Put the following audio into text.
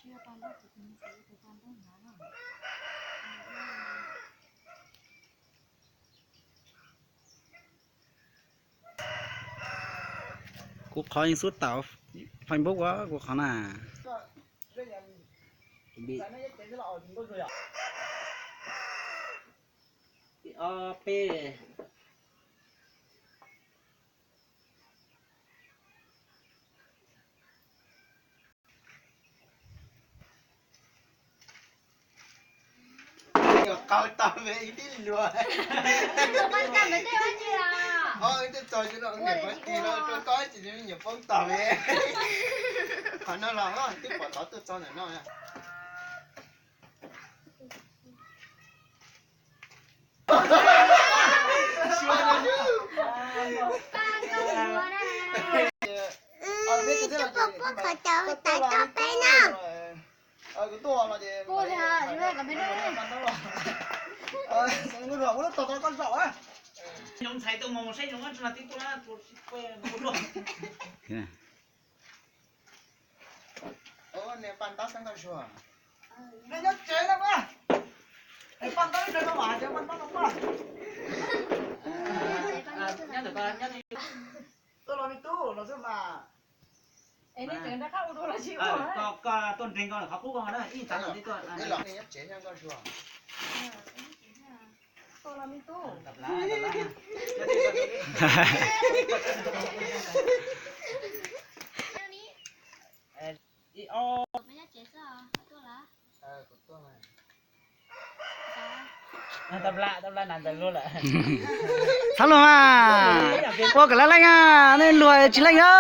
Kuv qhov yeej xub tau Facebook ua kuv qhov na. Ib ob peb. Qaug tau me ib tib luag. Tus poj niam ntawd tej ua tsi os? Ib tug txog tsis no, niam pov tis no rau koj tsis me nyuam poob tog me. Qhov no los twb pom tod tuaj txog ntawm no. Tus poj poj qhov cawv tawv tau peb na. Kuv tuaj li ha, yuav kom peb noj. Ntxhais tuaj mus saib zoo tsis no tib tuaj. Niag paj ntaub xeeb Nkauj Zuag. Nws nyob tsev no mas. Niag paj ntaub ib pliag no mas hais tias paj ntaub no mas. Tuaj los me tub los xwb mas. Es nej tseem nrog qab ua dua los tsis ua? Koj tuaj nreg nkaus qhov qub koj na, ib tav no tib tuaj. Nyob tsev Nkauj Zuag. Tuaj los me tub. Ib ob. Txhob luag mas, ua kom laj leej a, nej luag tsis leej a.